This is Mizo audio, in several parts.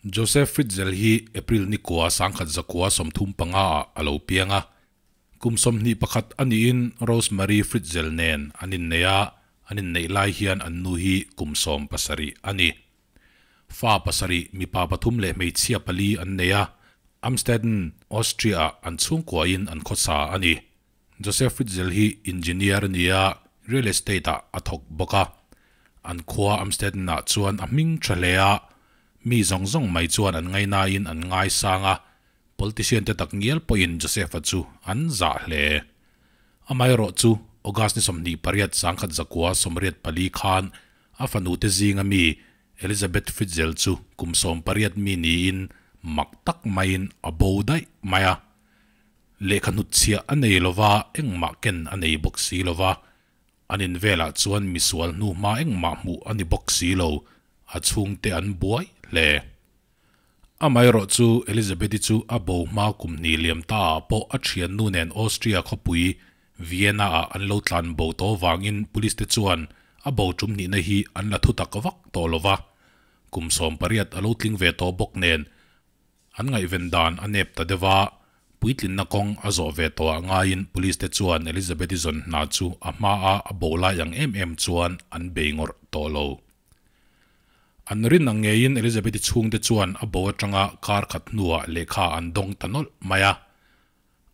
Josef Fritzl hi April ni kua 1935 ah a lo piang a. Kum 21 a niin Rosemarie Fritzl nen an innei a, an inneih lai hian an nu hi kum 17 a ni. Fa pasarih, mipa pathum leh hmeichhia pali an nei a, Amstetten, Austria-ah an chhungkuain an khawsa a ni. Josef Fritzl hi engineer a ni a, real estate-ah a thawk bawk a. An khua Amstetten-ah chuan a hming tha hle a, mi zawng zawng mai chuan an ngainain an ngaisang a, politician te tak ngial pawhin Joseph-a chu an zah hle. Amaherawh chu August ni 28 1984 khan a fanu te zinga mi Elizabeth Fritzl chu kum 18 mi niin mak tak maiin a bo daih mai a. Lehkha hnutchhiah a nei lova, engmah ken a nei bawk si lova. An in velah chuan misual hnu hma engmah hmuh a ni bawk si lo, a chhungte an buai hle. Amaherawh chu Elizabeth-i chu a bo hma kum hnih liam ta ah pawh a thiannu nen Austria khawpui Vienna-ah an lo tlan bo tawh vangin police te chuan a bo tum hnihna hi an la thutak vak tawh lova. Kum 18 a lo tling ve tawh bawk nen an ngaihven dan a nep ta deuh a, puitlinna kawng a zawh ve tawh ah ngaiin police te chuan Elizabeth-i zawn hna chu a hma a a bo lai ang em em chuan an bei ngawrh tawh lo. An rin ang ngeiin Elizabeth-i chhungte chuan a bo atanga kar khat hnuah lehkha an dawng ta nawlh mai a.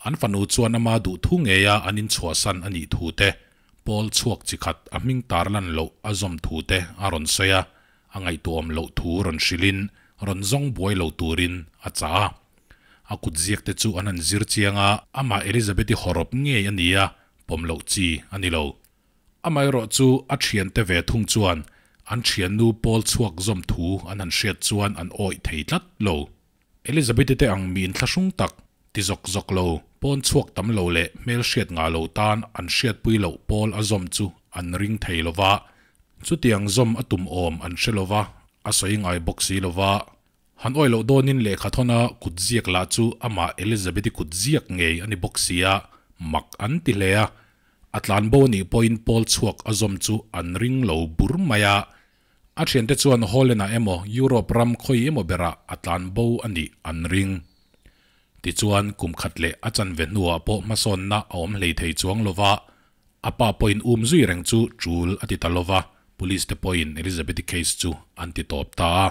An fanu chuan ama duh thu ngeia an inchhuahsan a nih thu te, pawl chhuak chi khat a hming tarlan loh a zawm thu te a rawn sawi a, a ngaihtuahawm loh thu rawn hrilhin rawn zawng buai lo turin a chah a. A kutziak te chu an han zir chiang a, amah Elizabeth-i hawrawp ngei a ni a, pawm loh chi a ni lo. Amaherawh chu a thiante ve thung chuan an thiannu pawl chhuak zawm thu an han hriat chuan an awih thei tlat lo. Elizabeth-i te ang mi inthlahrung tak, ti zawk zawk lo, pawn chhuak tam lo leh hmel hriat ngah lo tan an hriatpui loh pawl a zawm chu an ring thei lo va, chutiang zawm a tum awm an hre lo va, a sawi ngai bawk si lo va. Han awih loh dawnin lehkha thawna kut ziak lah chu amah Elizabeth-i kut ziak ngei a ni bawk si a, mak an ti hle a. A tlan bo anih pawhin pawl chhuak a zawm chu an ring lo bur mai a. A thiante chuan Holland-ah emaw Europe ram khawi emaw berah a tlan bo a nih an ring. Tichuan kum khat leh a chanve hnuah pawh hmasawnna a awm hlei thei chuang lo va, a pa pawhin um zui reng chu tul a ti ta lo va, police te pawhin Elizabeth-i case chu an ti tawp ta a.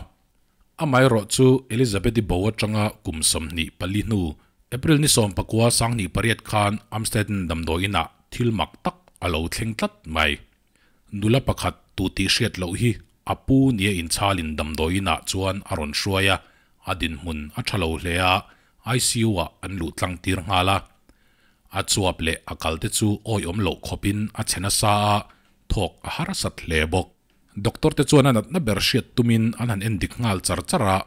Amaherawh chu Elizabeth-i bo atanga kum 24 hnu, April ni 19 2008 khan Amstetten damdawi inah thil mak tak a lo thleng tlat mai. Nula pakhat tu tih hriat loh hi a pu nia inchhalin damdawi inah chuan a rawn hruai a, a dinhmun a tha lo hle a, ICU-ah an luh tlang tir nghal a. A chuap leh a kal te chu awihawm loh khawpin a che nasa a, thawk a harsat hle bawk. Doctor te chuan a natna ber hriat tumin an han en dik nghal char char a,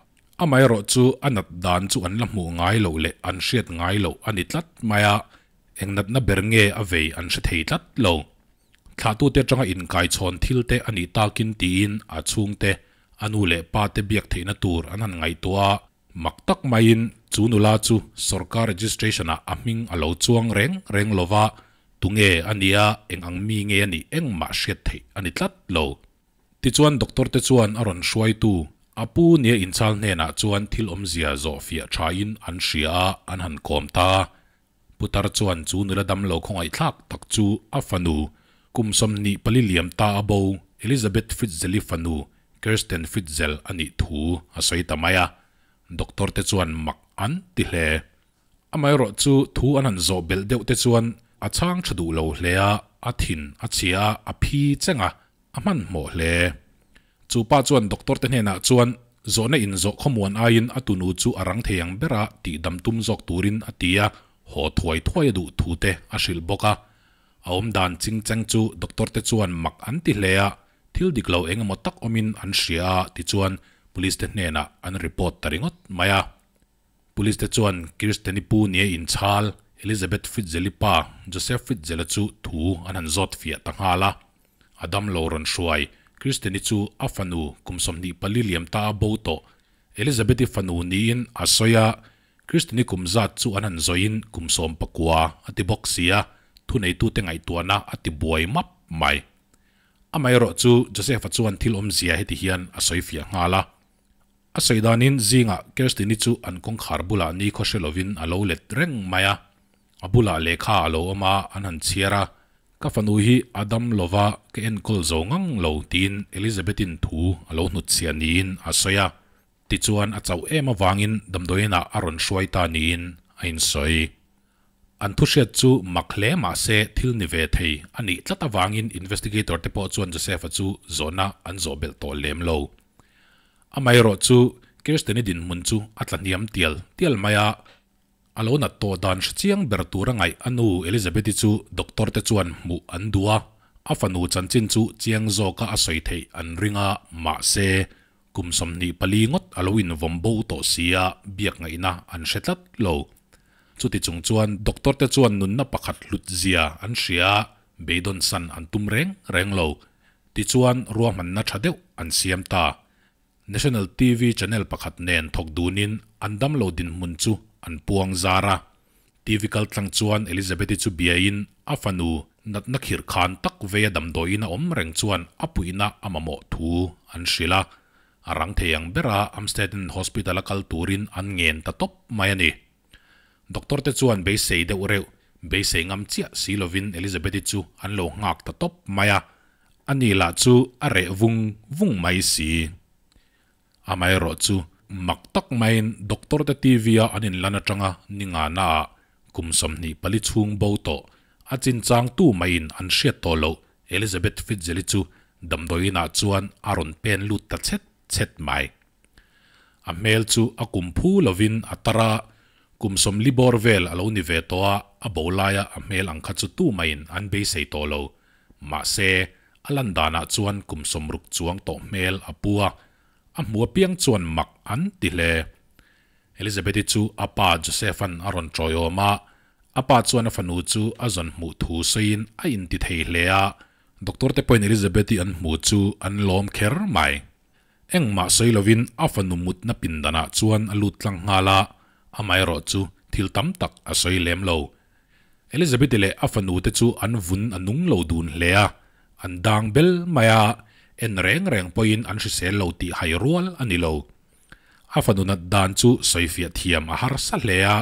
amaherawh chu a nat dan chu an la hmuh ngai loh leh an hriat ngai loh a ni tlat mai a, eng natna ber nge a vei an hre thei tlat lo. Thlahtute atanga inkaichhawn thil te a nih takin tiin a chhungte, a nu leh pa te biak theihna tur an han ngaihtuah a, mak tak maiin chu nula chu sorkar registration ah a hming a lo chuang reng reng lo va, Tunge a nia, eng ang mi nge a nih engmah hriat theih a ni tlat lo. Tichuan doctor te chuan a rawn hruaitu, a pu nia inchhal hnenah chuan thil awmzia zawh fiah thain an hria a, an han kawm ta a. Putar chuan chu nula damlo khawngaihthlak tak chu a fanu, kum 24 liam ta a bo, Elizabeth Fritzl-i fanu, Kirsten Fritzl a nih thu a sawi ta mai a. Doctor te chuan mak an ti hle. Amaherawh chu thu an han zawh belh deuh te chuan a chhang tha duh lo hle a, a thin a chhia a, a phi cheng a, a hmanhmawh hle. Chu pa chuan doctor te hnenah chuan zawhna inzawh khawmuan aiin a tunu chu a rang thei ang bera tih dam tum zawk turin a ti a, haw thuai thuai a duh thu te a hrilh bawk a. A awm dan ching cheng chu doctor te chuan mak an ti hle a, thil dik lo eng emaw tak awmin an hria a, tichuan police te hnenah an report ta ringawt mai a. Police te chuan Kirsten-i pu nia inchhal Elizabeth Fritzl-i pa Joseph Fritzl-a chu thu an han zawt fiah ta nghal a. A damlo rawn hruai Kirsten-i chu a fanu kum 24 liam ta a bo tawh Elizabeth-i fanu niin a sawi a, Kirsten-i kum zat chu an han zawiin kum 19 a ti bawk si a, thuneitute ngaihtuahna a ti buai map mai. Amaherawh chu Joseph-a chuan thil awmzia heti hian a sawi fiah nghal a. A sawi danin zingah Kirsten-i chu an kawngkhar bulah nikhaw hre lovin a lo let reng mai a, a bulah lehkha a lo awm a, an han chhiar a, Ka fanu hi a dam lova ka enkawl zo ngang lo tiin Elizabeth-in thu a lo hnutchhiah niin a sawi a, tichuan a chauh em avangin damdawiinah a rawn hruai ta niin a insawi. An thuhriat chu mak hle mah se thil ni ve thei a nih tlat avangin investigator te pawh chuan Joseph-a chu zawhna an zawh belh tawh lem lo. Amaherawh chu Kirsten-i dinhmun chu a tla hniam tial tial mai a, a lo nat tawh dan hre chiang ber tura ngaih a nu Elizabeth-i chu doctor te chuan hmuh an duh a, a fanu chanchin chu chiang zawka a sawi theih an ring a, mahse kum 24 ngawt a lo invawm bo tawh si a, biak ngaihna an hre tlat lo. Chuti chung chuan doctor te chuan nunna pakhat hlut zia an hria a, beidawn san an tum reng reng lo. Tichuan ruahmanna tha deuh an siam ta. National TV channel pakhat nen thawk dunin an damlo dinhmun chu an puang zar a. TV kal tlang chuan Elizabeth-i chu biain a fanu natna khirh khan tak veia damdawiin a awm reng chuan a puihna a mamawh thu an hrilh a. A rang thei ang bera Amstetten Hospital-a kal turin an ngen ta tawp mai a ni. Doctor te chuan beisei deuh reuh, beisei ngam chiah si lovin Elizabeth-i chu an lo nghak ta tawp mai a, ani lah chu a reh vung vung mai si. Amaherawh chu mak tak maiin doctor te TV-a an inlan atanga ni ngana-ah kum 24 chhung bo tawh a chinchang tu maiin an hriat tawh loh Elizabeth Fitzeli chu damdawiinah chuan a rawn pen lut ta chhet chhet mai. A hmel chu a kum phu lovin a tar a, kum 40 bawr vel a lo ni ve tawh a, a bo laia a hmel ang kha chu tu maiin an beisei tawh lo. Mahse, a lan danah chuan kum 60 chuang tawh hmel a pu a, a hmu apiang chuan mak an ti hle. Elizabeth-i chu a pa Joseph-a'n a rawn tawiawm a, a pa chuan a fanu chu a zawn hmuh thu sawiin a inti thei hle a, doctor te pawhin Elizabeth-i an hmu chu an lawm kher mai. Engmah sawi lovin a fanu mutna pindanah chuan a lut tlang nghal a, amaherawh chu thil tam tak a sawi lem lo. Elizabeth-i leh a fanu te chu an vun a nung lo dun hle a, an dang bel mai a, en reng reng pawhin an hrisel lo tih hai rual a ni lo. A fanu nat dan chu sawifiah thiam a harsa hle a,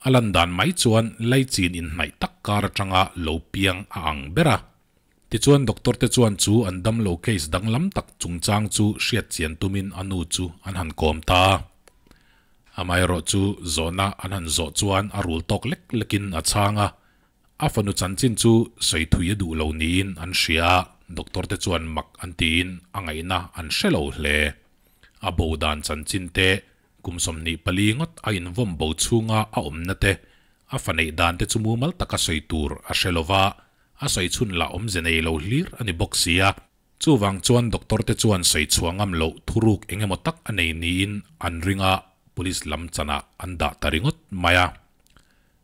a lan dan mai chuan laichin inhnaih tak kar atanga lo piang a ang ber a. Tichuan doctor te chuan chu an damlo case danglam tak chungchang chu hriat chian tumin a nu chu an han kawm ta a. Amaherawh chu zawhna an han zawh chuan a rul tawk lek lekin a chhang a, a fanu chanchin chu sawi thui a duh lo niin an hria a, doctor te chuan mak an tiin a ngaihna an hre lo hle. A bo dan chanchin te Kum 24 ngawt a invawm bo chhunga a awmna te, a fa neih dan te chu mumal taka sawi tur a hre lo va, a sawi chhun lah awmze nei lo hlir a ni bawk si a. Chuvang chuan doctor te chuan sawi chhuah ngam loh thuruk eng emaw tak a nei niin an ring a, police lam chanah an dah ta ringawt mai a.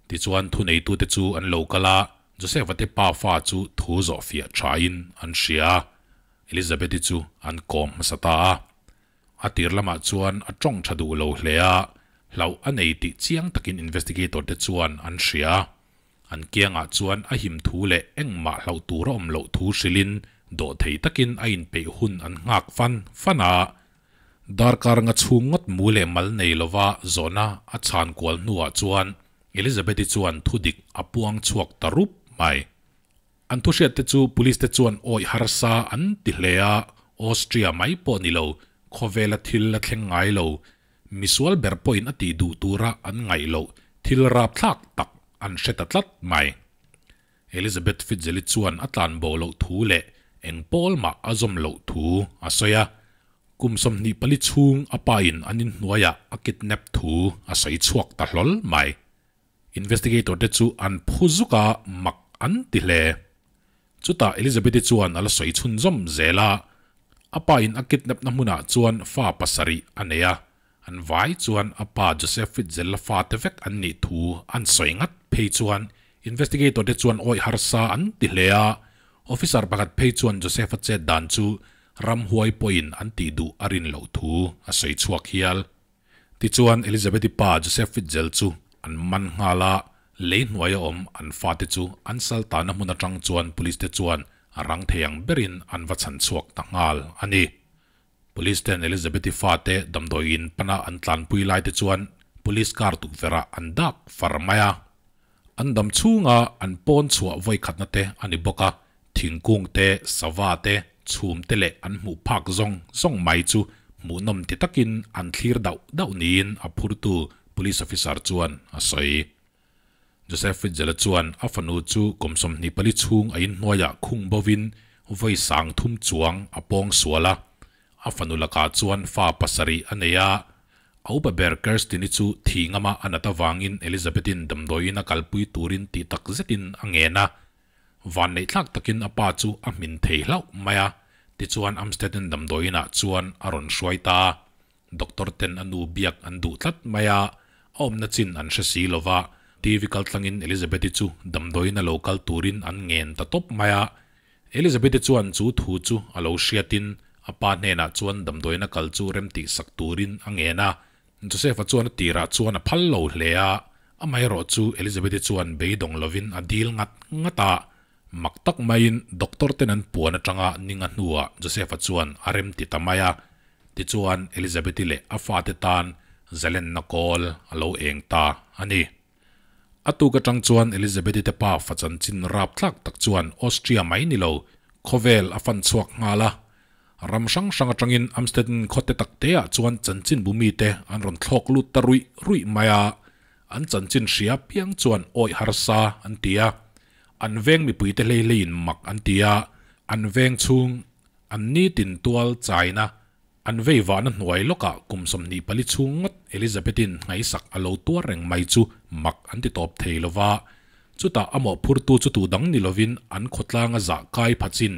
Tichuan thuneitute chu an lo kal a, Joseph-a te pa fa chu thu zawh fiah thain an hria a, Elizabeth-i chu an kawm hmasa ta a. A tir lamah chuan a tawng tha duh lo hle a, hlauh a nei tih chiang takin investigator te chuan an hria. An kiangah chuan a him thu leh engmah hlauh tur a awm loh thu hrilhin dawh thei takin a inpeih hun an nghak fan fan a. Darkar nga chhung ngawt mu leh mal nei lova zawhna a chhan kual hnuah chuan Elizabeth-i chuan thudik a puang chhuak ta rup mai. An thuhriat te chu police te chuan awih harsa an ti hle a, Austria mai pawh ni lo, khawvela thil la thleng ngai lo, misual ber pawhin a tih duh tura an ngaih loh thil rapthlak tak an hre ta tlat mai. Elizabeth Fitzeli chuan a tlan bo loh thu leh eng pawl mah a zawm loh thu a sawi a, kum 24 chhung a pa in an inhnuaiah a kidnap thu a sawi chhuak ta hlawl mai. Investigator te chu an phu zuk a, mak an ti hle. Chutah Elizabeth-i chuan a la sawi chhunzawm zel a, a pa in a kidnap na hmunah chuan fa pasarih a nei a, an vai chuan a pa Joseph Fitzgerald-a fa te vek an nih thu an sawi ngat phei chuan investigator te chuan awih harsa an ti hle a, officer pakhat phei chuan Joseph-a chet dan chu ramhuai pawhin an tih duh a rin loh thu a sawi chhuak hial. Tichuan, Elizabeth-i pa Joseph Fitzgerald chu an man nghal a, lei hnuaia awm an fate chu an sal tahna hmun atang chuan police te chuan a rang thei ang berin an va chhan chhuak ta nghal a ni. Police ten Elizabeth-i fate damdawiin pana an tlanpui lai te chuan police car tukverhah an dak far mai a. An dam chhunga an pawn chhuah vawi khatna te a ni bawk a, thingkung te, sava te, chhum te leh an hmuh phak zawng zawng mai chu hmuhnawm ti takin an thlir dauh dauh niin a phurtu police officer chuan a sawi. Joseph Fitzela chuan a fanu chu kum 24 chhung a inhnuaiah khung bovin vawi 3000 chuang a pawng sual a. A fanu lakah chuan fa pasarih a nei a. A upa ber Kirsten-i chu thi ngama a nat avangin Elizabeth-in damdawiin a kalpui turin tih tak zetin a ngen a. Vanneih thlak takin a pa chu a hmin thei hlauh mai a, tichuan Amstetten damdawiinah chuan a rawn hruai ta a. Doctor ten a nu biak an duh tlat mai a, a awmna chin an hre si lo va, TV kal tlangin Elizabeth-i chu damdawiin a lo kal turin an ngen ta tawp mai a. Elizabeth-i chuan chu thu chu a lo hriatin a pa hnenah chuan damdawiin a kal chu remtih sak turin a ngen a. Joseph-a chuan a tirah chuan a phal lo hle a, amaherawh chu Elizabeth-i chuan beidawng lovin a dil ngat ngat a. Mak tak maiin doctor ten an puan atanga ninga hnuah Joseph-a chuan a remti ta mai a. Tichuan Elizabeth-i leh a fate tan zalenna kawl a lo eng ta a ni. A tuk atang chuan Elizabeth-i te pa fa chanchin rapthlak tak chuan Austria mai ni lo, khawvel a fan chhuak nghal a. Ram hrang hrang atangin Amstetten khawte takteah chuan chanchin bu mite an rawn thlawk lut ta ruih ruih mai a, an chanchin hria piang chuan awih harsa an ti a. An veng mipuite hlei hleiin mak an ti a, an veng chhung an nitin tual chaina an vei vahna hnuai lawkah kum 24 chhung ngawt Elizabeth-in nghaisak a lo tuar reng mai chu mak an ti tawp thei lo va. Chutah a mawhphurtu chu tu dang ni lovin an khawtlanga zah kai phachin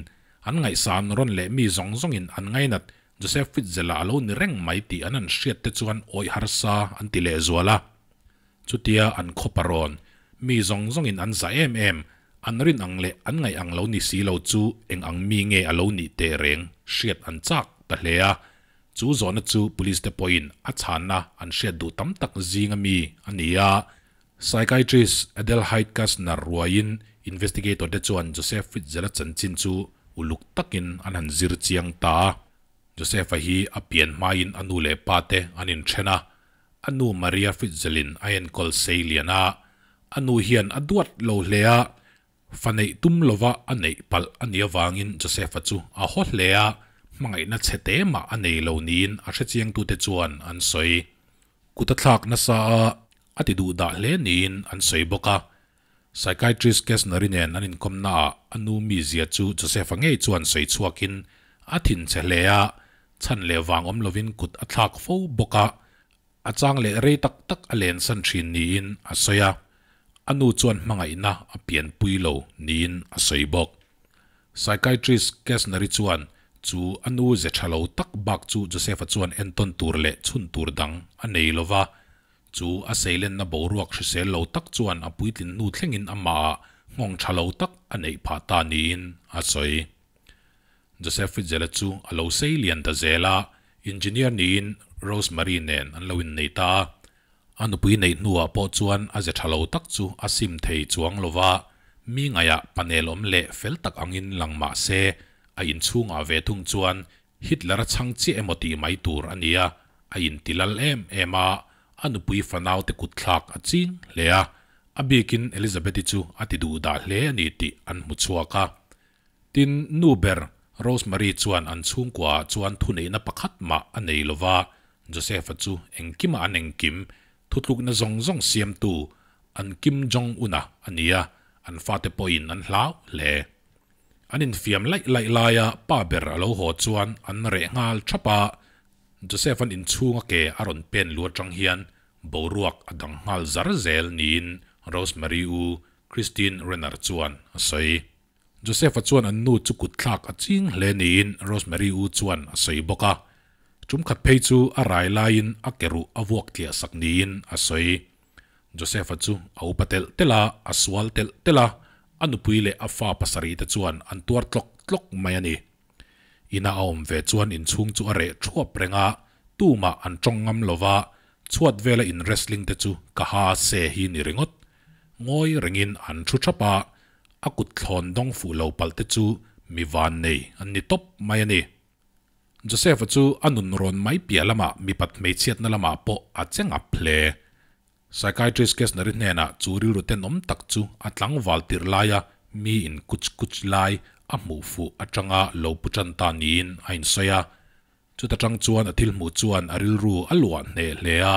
an ngaihsan rawn leh mi zawng zawngin an ngainat Joseph Fitzela a lo ni reng mai tih an an hriat te chuan awih harsa an ti lehzual a. Chutia an khawpa rawn, mi zawng zawngin an za em em, an rin ang leh an ngaih ang lo ni si lo chu eng ang mi nge a lo nih teh reng hriat an chak ta hle a. Chu zawhna chu police te pawhin a chhanna an hriat duh tam tak zinga mi a ni a. Psychiatrist Adelheid Kastner ruaiin investigator te chuan Joseph Fitzela chanchin chu uluk takin an han zir chiang ta a. Joseph-a hi a pian hmain a nu leh pa te an inthen a, a nu Maria Fitzelin a enkawl sei lian a, a nu hian a duat lo hle a, fa neih tum lova a neih palh a nih avangin Joseph-a chu a haw hle a, hmangaihna chhe te mah a nei lo niin a hrechiangtute chuan an sawi. Kut a thlak nasa a, a ti duh dah hle niin an sawi bawk a. Psychiatrist Kastner-i nen an inkawmnaah a nu mizia chu Joseph-a ngei chuan sawi chhuakin a thinchhe hle a, chhan leh vang awm lovin kut a thlak fo bawk a, a chang leh rei tak tak a lensan thin niin a sawi a, a nu chuan hmangaihna a pianpui lo niin a sawi bawk. Psychiatrist Kastner-i chuan chu a nu ze tha lo tak bak chu Joseph-a chuan entawn tur leh chhun tur dang a nei lo va, Chu a seilenna boruak hrisel lo tak chuan a puitlin hnu thlengin amahah nghawng tha lo tak a neih phah ta niin a sawi. Joseph Fitzela chu a lo sei lian ta zel a, engineer niin Rosemary nen an lo innei ta a. A nupui neih hnuah pawh chuan a ze tha lo tak chu a sim thei chuang lo va, mi ngaihah panel awm leh fel tak angin lang mah se a inchhungah ve thung chuan Hitler a chhang chiah emaw tih mai tur a ni a, a inti lal em em a, a nupui fanaute kutthlak a ching hle a, a bikin Elizabeth-i chu a ti duh dah hle a ni tih an hmu chhuak a. Tin, nu ber Rosemary chuan an chhungkuaah chuan thuneihna pakhat mah a nei lo va, Joseph-a chu engkimah an engkim, thutlukna zawng zawng siamtu, an Kim Jong-un-a a ni a, an fate pawhin an hlau hle. An infiam laih laih laia pa ber a lo haw chuan an reh nghal thap a, Joseph-a'n inchhunga ke a rawn pen lu atang hian boruak a dang nghal zar zel niin Rosemary u Christine Renner chuan a sawi. Joseph-a chuan an nu chu kutthlak a ching hle niin Rosemary u chuan a sawi bawk a, tumkhat phei chu a rai laiin a ke ruh a vuak tliah sak niin a sawi. Joseph-a chu a upa telh telh a, a sual telh telh a, a nupui leh a fa pasarih te chuan an tuar tlawk tlawk mai a ni. Ina a awm ve chuan inchhung chu a reh thuap reng a, tumah an tawng ngam lo va, chhuat vela in wrestling te chu ka ha se hi ni ringawt. Ngawi rengin an thu thap a, a kut thlawn dawng fuh lo palh te chu mi van nei an ni tawp mai a ni. Joseph-a chu a nun rawn mai piah lamah mipat hmeichhiatna lamah pawh a che ngap hle. Psychiatrist Kessner-i hnenah chu rilru tenawm tak chu a tlangval tirh laia mi in kuch kuch lai a hmuh fuh atanga lo pu tan ta niin a insawi a. Chuta tang chuan a thil hmuh chuan a rilru a luah hneh hle a,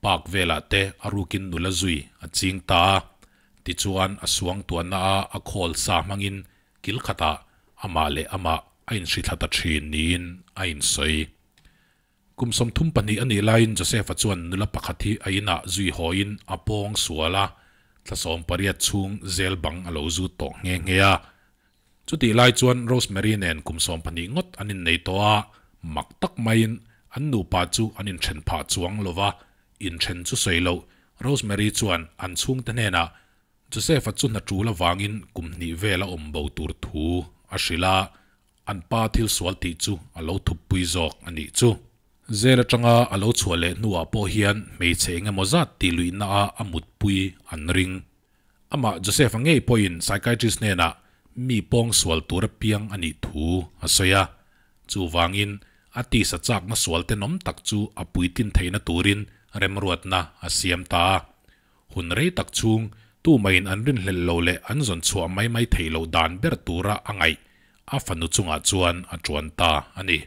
park velah te a rukin nula zui a ching ta a. Tichuan a suangtuahna a a khawl sa hmangin kil khatah amah leh amah a inhrithla ta thin niin a insawi. Kum 32 a nih laiin Joseph-a chuan nula pakhat hi a inah zui hawiin a pawng sual a, thla 18 chhung zel bang a lo zut tawh nghe nghe a. Chutih lai chuan Rosemary nen kum 12 ngawt an innei tawh a, mak tak maiin an nupa chu an inthen phah chuang lo va, inthen chu sawi loh Rosemary chuan an chhungte hnenah Joseph-a chu hna tul avangin kum hnih vel a awm bo tur thu a hrilh a, an pa thil sual tih chu a lo thuppui zawk a nih chu. Zel atanga a lo chhuah leh hnuah pawh hian hmeichhe eng emaw zat tih luihna a a mutpui an ring. Amah Joseph-a ngei pawhin psychiatrist hnenah mi pawng sual tur apiang a nih thu a sawi a. Chuvangin a tisa chakna sual tenawm tak chu a puitlin theihna turin remruatna a siam ta a. Hun rei tak chhung tumaiin an rinhlelh lo leh an zawn chhuah mai mai theih loh dan ber tura a ngaih a fanu chungah chuan a tuan ta a ni.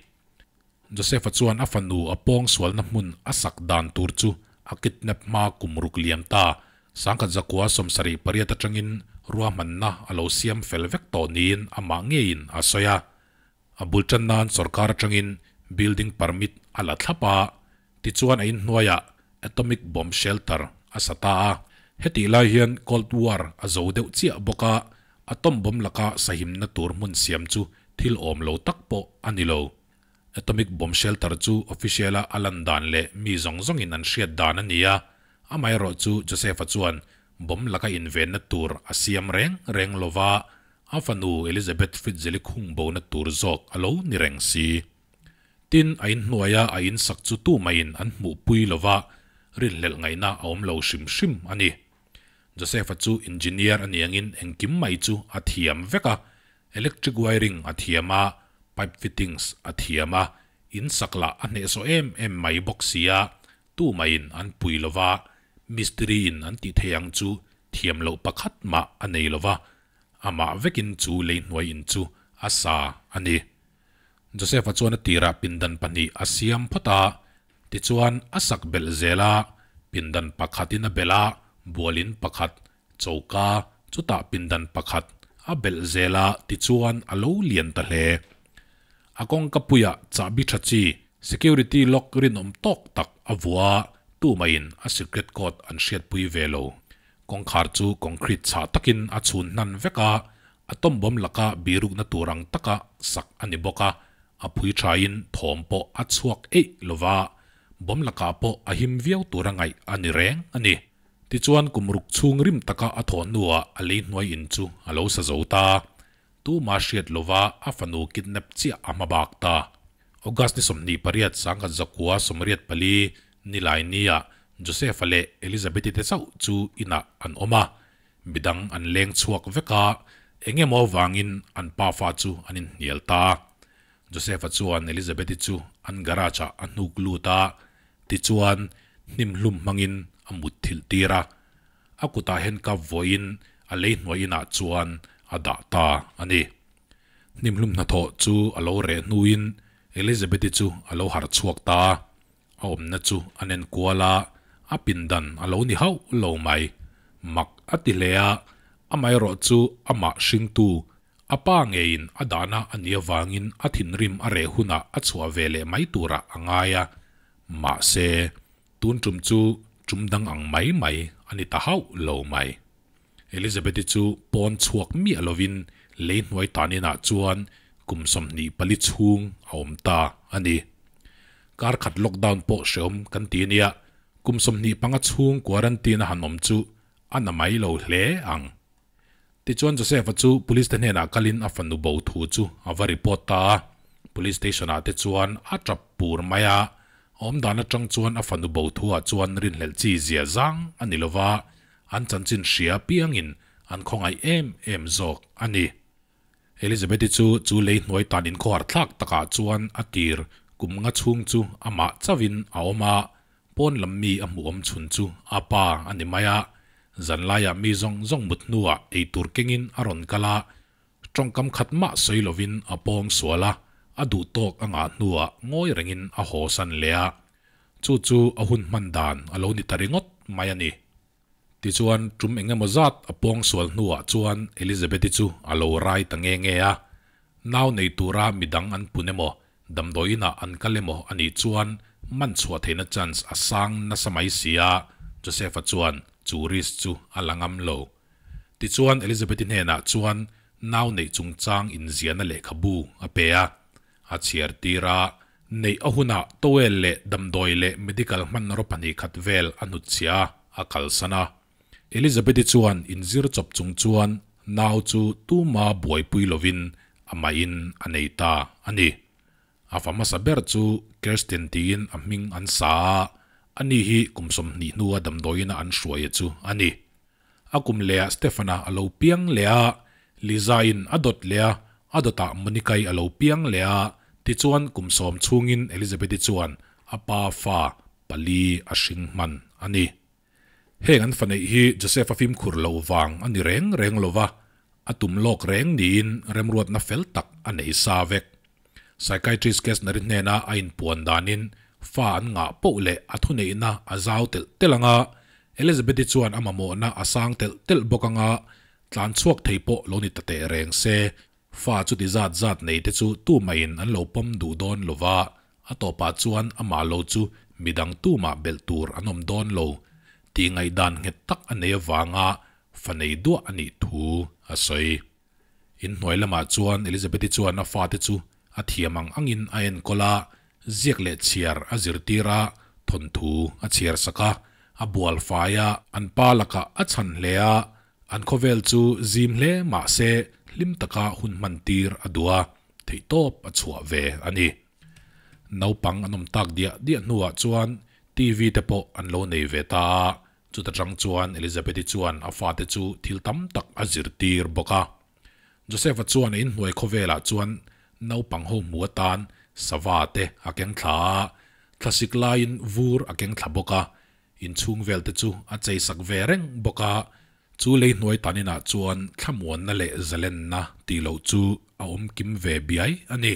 Joseph-a chuan a fanu a pawng sualna hmun a sak dan tur chu a kidnap hma kum ruk liam ta 1978 atangin ruahmanna a lo siam fel vek tawh niin amah ngeiin a sawi a. A bul tan nan sorkar atangin building permit a la thlap a, tichuan a inhnuaiah atomic bomb shelter a sa ta a. Hetih lai hian Cold War a zo deuh chiah bawk a, atom bomb laka sahimna tur hmun siam chu thil awm lo tak pawh a ni lo. Atomic bomb shelter chu official-a a lan dan leh mi zawng zawngin an hriat dan a ni a, amaherawh chu Joseph-a chuan bomb laka invenna tur a siam reng reng lo va, a fanu Elizabeth Fritzeli khung bona tur zawk a lo ni reng si. Tin, a inhnuaia a insak chu tumaiin an hmuhpui lo va, rinhlelh ngaihna a awm lo hrim hrim a ni. Joseph-a chu engineer a niangin engkim mai chu a thiam vek a, electric wiring a thiam a, pipe fittings a thiam a, insak lah a hnehsawh em em mai bawk si a, tumaiin an pui lo va, mistiri-in an tih theih ang chu thiam loh pakhat mah a nei lo va, amah vekin chu lei hnuai in chu a sa a ni. Joseph-a chuan a tirah pindan pahnih a siam phawt a, tichuan a sak belh zel a, pindan pakhatin a belh a, bualin pakhat, choka, chutah pindan pakhat a belh zel a, tichuan a lo lian ta hle. A kawngka puiah chahbi tha chi, security lock rinawm tawk tak a vuah a, tumaiin a secret code an hriatpui ve lo. Kawngkhar chu concrete chhah takin a chhun hnan vek a, atom bomb laka birukna tur ang taka sak a ni bawk a, a phui thain thawm pawh a chhuak eih lo va, bomb lakah pawh a him viau tura ngaih a ni reng a ni. Tichuan kum ruk chhung rim taka a thawh hnuah a lei hnuai in chu a lo sa zo ta. Tuma hriat lova a fanu kidnap chiah a hma bak ta. August ni 28 1984 nilai nia Joseph-a leh Elizabeth-i te chauh chu inah an awm a, midang an leng chhuak vek a, eng emaw avangin an pa fa chu an inhnial ta. Joseph-a chuan Elizabeth-i chu an garage-ah a hnuk lut a, tichuan hnim hlum hmangin a mut thilh tir a. A kutah handcuff vawiin a lei hnuai inah chuan a dah ta a ni. Hnim hlum hnathawh chu a lo reh hnuin Elizabeth-i chu a lo harh chhuak ta a. A awmna chu a nen kual a, a pindan a lo ni hauh lo mai. Mak a ti hle a, amaherawh chu amah hringtu, a pa ngeiin a dahna a nih avangin a thinrim a reh hunah a chhuah ve leh mai turah a ngai a. Mahse, tun tum chu tum dang ang mai mai a ni ta hauh lo mai. Elizabeth-i chu pawn chhuak miah lovin lei hnuai taninah chuan kum 24 chhung a awm ta a ni. Kar khat lockdown pawh hreawm kan ti ania, kum 25 chhung quarantine a han awm chu a na mai lo hle ang. Tichuan Joseph-a chu police te hnenah kalin a fanu bo thu chu a va report ta a. Police station-ah te chuan a tap pur mai a, a awm dan atang chuan a fanu bo thuah chuan rinhlelh chi zia zang a ni lova, an chanchin hria piangin an khawngaih em em zawk a ni. Elizabeth-i chu chu lei hnuai tan inkhawhar thlak takah chuan a tir kum nga chhung chu amah chauhin a awm a, pawn lam mi a hmuh awm chhun chu a pa a ni mai a. Zanlaiah mi zawng zawng mut hnuah eitur kengin a rawn kal a, tawngkam khat mah sawi lovin a pawng sual a, a duh tawk a ngah hnuah ngawi rengin a haw san leh a. Chu chu a hun hman dan a lo ni ta ringawt mai a ni. Tichuan, tum eng emaw zat a pawng sual hnuah chuan Elizabeth-i chu a lo rai ta nge nge a. Nau nei tura midang an pun emaw, damdawiinah an kal emaw a nih chuan man chhuah theihna chance a sang nasa mai si a, Joseph-a chuan chu risk chu a la ngam lo. Tichuan, Elizabeth-i hnenah chuan nau neih chungchang inziahna lehkhabu a pe a. A chhiar tir a, neih a hunah towel leh damdawi leh medical hmanraw 2 khat vel a hnutchhiah a, a kalsan a. Elizabeth-i chuan inzir chawp chung chuan nau chu tuma buaipui lovin amahin a nei ta a ni. A fa hmasa ber chu Kirsten tiin a hming an sa a, ani hi kum 20 hnua damdawiina an hruaia chu a ni. A kum lehah Stefana a lo piang leh a, Liza-in a dawt leh a, a dawtah Monica-i a lo piang leh a, tichuan kum 10 chhungin Elizabeth-i chuan a pa fa pali a hring hman a ni. Heng an fa neih hi Joseph-a fimkhur loh vang a ni reng reng lo va, a tum lawk reng niin remruatna fel tak a nei sa vek. Psychiatrist Kessner-i hnena a inpuan danin fa an ngah poh leh a thuneihna a zau telh telh ang a, Elizabeth-i chuan a mamawhna a sang telh telh bawk ang a, tlan chhuak thei pawh lo ni ta teh reng se, fa chuti zat zat nei te chu tumaiin an lo pawm duh dawn lo va, a tawpah chuan amah lo chu midang tumah belh tur an awm dawn lo tih ngaihdan nghet tak a nei avanga fa nei duah a nih thu a sawi. Inhnuai lamah chuan Elizabeth-i chuan a fate chu a thiam ang angin a enkawl a, ziak leh chhiar a zirtir a, thawnthu a chhiar sak a, a bual fai a, an pa lakah a chhan hle a, an khawvel chu zim hle mah se hlim taka hun hman tir a duh a, theihtawp a chhuah ve a ni. Naupang an awm tak diah diah hnuah chuan TV te pawh an lo nei ve ta a, chuta tang chuan Elizabeth-i chuan a fate chu thil tam tak a zirtir bawk a. Joseph-a chuan a inhnuai khawvelah chuan naupang ho hmu atan sava te a keng thla a, thlasik laiin vur a keng thla bawk a, inchhung vel te chu a cheisak ve reng bawk a. Chu lei hnuai taninah chuan thlamuanna leh zalenna tih loh chu a awm kim ve biai a ni.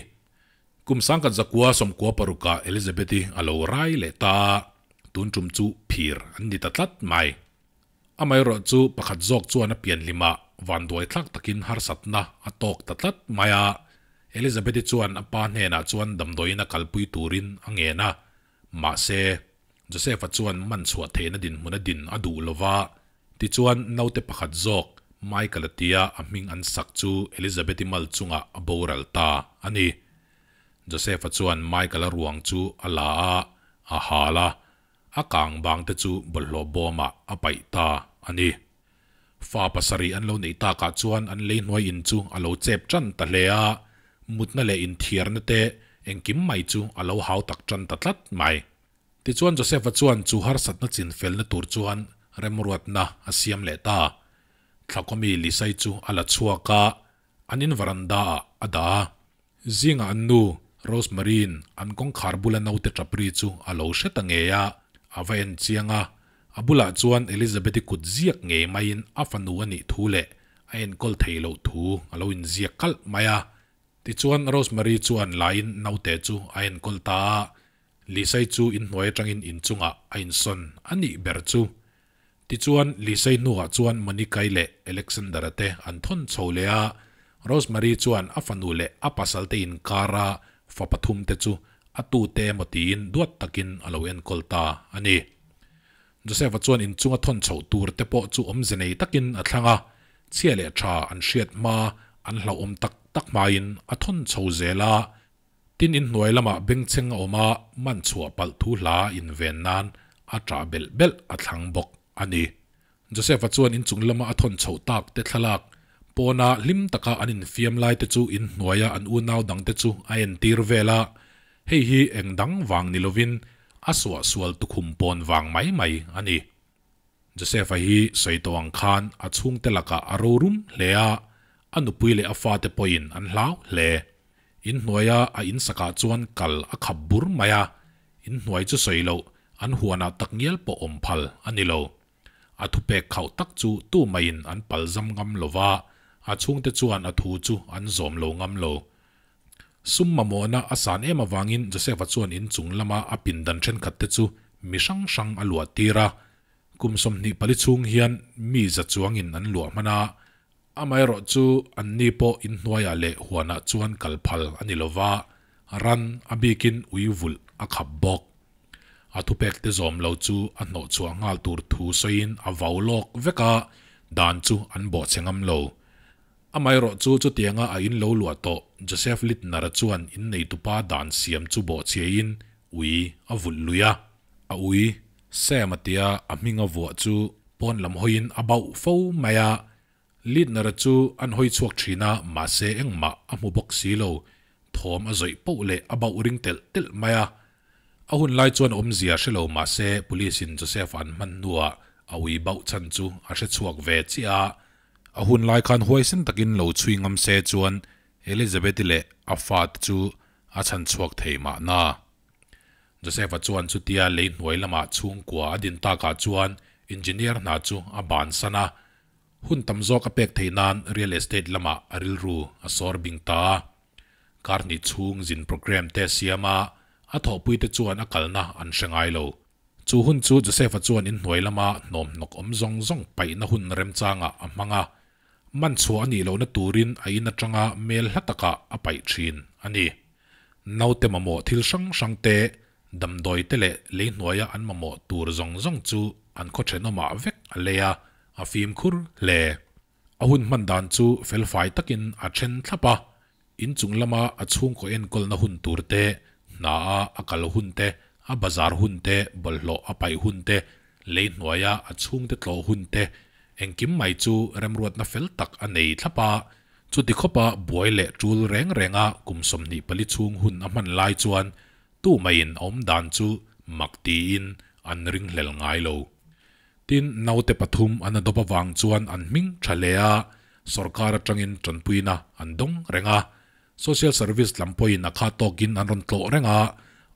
Kum 1996-ah Elizabeth-i a lo rai leh ta a, tun tum chu phir an ni ta tlat mai. Amaherawh chu pakhat zawk chuan a pianhlimah vanduai thlak takin harsatna a tawk ta tlat mai a. Elizabeth-i chuan a pa hnenah chuan damdawiin a kalpui turin a ngen a. Mahse, Joseph-a chuan man chhuah theihna dinhmun a din a duh lo va, tichuan naute pakhat zawk Michael-a tia a hming an sak chu Elizabeth-i mal chungah a boral ta a ni. Joseph-a chuan Michael-a ruang chu a la a, a hal a, a kang bang te chu bawlhhlawh bawmah a paih ta a ni. Fa pasarih an lo neih takah chuan an lei hnuai in chu a lo chep tan ta hle a, mutna leh inthiarna te engkim mai chu a lo hau tak tan ta tlat mai. Tichuan Joseph-a chuan chu harsatna chinfelna tur chuan remruatna a siam leh ta. Thlakawmi Lisai chu a la chhuak a, an in veranda-ah a dah a. Zingah an nu, Rosemary-in an kawngkhar bula naute tap ri chu a lo hre ta ngei a, a va en chiang a. A bulah chuan Elizabeth-i kut ziak ngei maiin a fanu a nih thu leh a enkawl theih loh thu a lo inziak kalh mai a. Tichuan Rosemary chuan laiin naute chu a enkawl ta a, Lisai chu inhnuai atangin inchungah a insawn a nih ber chu. Tichuan Lisai hnuah chuan Monica-i leh Alexander-a te an thawn chho leh a, Rosemary chuan a fanu leh a pasal te inkara fa pathum te chu a tute emaw tiin duat takin a lo enkawl ta a ni. Joseph-a chuan inchunga thawn chhoh tur te pawh chu awmze nei takin a thlang a, chhia leh tha an hriat hma an hlauhawm tak tak hmain a thawn chho zel a. Tin inhnuai lamah bengchheng a awm a, man chhuah palh thu hla inven nan a ṭah belh belh a thlang bawk a ni. Joseph-a chuan inchung lama a thawn chhoh tak te thlalak, pawna hlim taka an infiam lai te chu inhnuaia an unau dang te chu a entir vel a, hei hi eng dang vang ni lovin a suahsual tukhum pawn vang mai mai a ni. Joseph-a hi sawi tawh ang khan a chhungte lakah a rorum hle a. A nupui leh a fate pawhin an hlau hle. In hnuaia a in sakah chuan kal a khap bur mai a, in hnuai chu sawi loh an huanah takngial pawh awm phal a ni lo. A thupek khauh tak chu tu maiin an pal zam ngam lo va, a chhungte chuan a thu chu an zawm lo ngam lo. Sum mamawhna a san em avangin Joseph-a chuan in chung lama a pindan thenkhat te chu mi hrang hrang a luah tir a. Kum 24 chhung hian mi za chuangin an luah hman a, amaherawh chu anni pawh in hnuaiah leh huanah chuan kal phal a ni lo va, ran a bikin ui vulh a khap bawk. A thupek te zawm lo chu a hnawh chhuah nghal tur thu sawiin a vau lawk vek a, dan chu an bawhchhe ngam lo. Amaherawh chu chutianga a in lo luah tawh Joseph Littner-a chuan inneitupa dan siam chu bawhchhiain ui a vulh lui a. A ui, Sam a tia a hming a vuah chu pawn lam hawiin a bauh fo mai a. Littner-a chu an hawi chhuak thin a, mahse engmah a hmu bawk si lo. Thawm a zawih poh leh a bauh ring telh telh mai a. A hun lai chuan awmzia hre lo mahse Police-in Joseph an hman hnuah a ui bauh chhan chu a hre chhuak ve chiah a. A hun lai khan huaisen takin lo chhui ngam se chuan Elizabeth-i leh a fate chu a chhan chhuak thei mahna. Joseph-a chuan chutia lei hnuai lamah chhungkua a din takah chuan engineer hna chu a bansan a. Hun tam zawk a pek theih nan real estate lamah a rilru a sawr bing ta a. Kar hnih chhung zin programme te a siam a, a thawhpuite chuan a kalna an hre ngai lo. Chu hun chu Joseph-a chuan inhnuai lama hnawmhnawk awm zawng zawng paihna hun remchangah a hmang a, man chhuah a nih lohna turin a in atanga mel hla takah a paih thin a ni. Naute mamawh thil hrang hrang te, damdawi te leh lei hnuaia an mamawh tur zawng zawng chu an khaw thenawmah vek a lei a, a fimkhur hle. A hun hman dan chu felfai takin a then thlap a, inchung lama a chhungkaw enkawlna hun tur te, hna a a kal hun te, a bazar hun te, bawlhhlawh a paih hun te, lei hnuaia a chhungte tlawh hun te, engkim mai chu remruatna fel tak a nei thlap a. Chuti khawpa buai leh tul reng renga kum 24 chhung hun a hman lai chuan tu maiin a awm dan chu mak tiin an ringhlel ngai lo. Tin, naute pathum an a dawp avang chuan an hming tha hle a, sorkar atangin tanpuina an dawng reng a. Social service lam pawhin a kha tawkin an rawn tlawh reng a,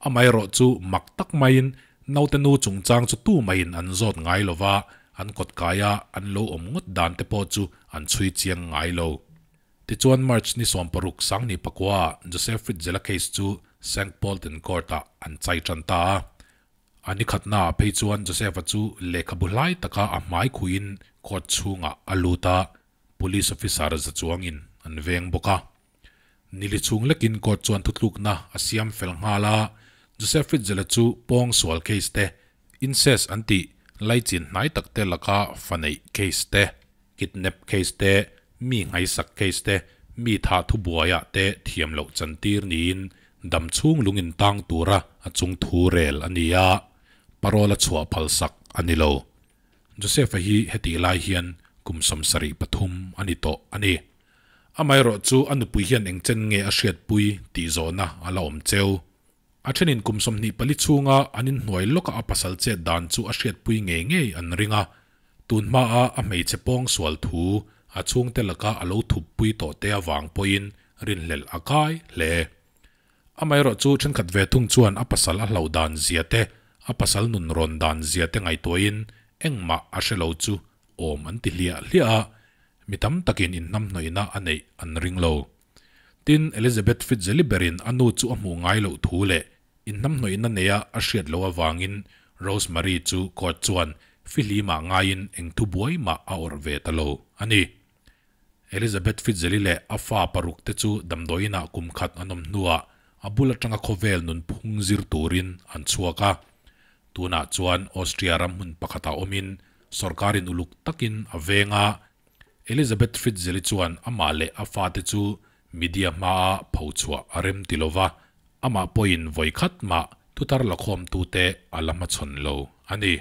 amaherawh chu mak tak maiin naute nu chungchang chu tu maiin an zawt ngai lo va, an kawt kaia an lo awm ngawt dan te pawh chu an chhui chiang ngai lo. Tichuan March ni 16 2009 ah Joseph Fritzela case chu Sankt Pölten Court-ah an chai tan ta a. A ni khatnaah phei chuan Joseph-a chu lehkhabu hlai taka a hmai khuiin court chhungah a lut a, police officer za chuangin an veng bawk a. Nili chhung lekin court chuan thutlukna a siam fel nghal a, Joseph Fritzela chu pawng sual case te, incest an tih laichin hnai tak te laka fa neih case te, kidnap case te, mi nghaisak case te, mi thah thubuaiah te thiam loh chantir niin dam chhung lung in tang tura a chung thu rel a ni a, parole a chhuah phal sak a ni lo. Joseph-a hi hetih lai hian kum 73 a ni tawh a ni. Amaherawh chu a nupui hian eng chen nge a hriatpui tih zawhna a la awm cheu. A thenin kum 24 chhunga an inhnuai lawka a pasal chet dan chu a hriatpui ngei ngei an ring a, tun hmaa a hmeichhe pawng sual thu a chhungte laka a lo thuppui tawh te avang pawhin rinhlelh a kai hle. Amaherawh chu thenkhat ve thung chuan a pasal a hlauh dan zia te, a pasal nun rawn dan zia te ngaihtuahin engmah a hre lo chu awm an ti hliah hliah a, mi tam takin inhnamhnawihna a neih an ring lo. Tin, Elizabeth Fitzeli berin a nu chu a hmuh ngai loh thu leh inhnamhnawihna neia a hriat loh avangin Rosemary chu court chuan fihlimah ngaiin eng thu buai mah a awrh ve ta lo a ni. Elizabeth Fitzeli leh a fa paruk te chu damdawiinah kum khat an awm hnuah a bul atanga khawvel nunphung zir turin an chhuak a. Tunah chuan Austria ram hmun pakhatah awmin sorkarin uluk takin a veng a. Elizabeth Fitzeli chuan amah leh a fate chu media hmaa pho chhuah a rem ti lova, amah pawhin vawi khat mah thuthar lakhawmtute a la hmachhawn lo a ni.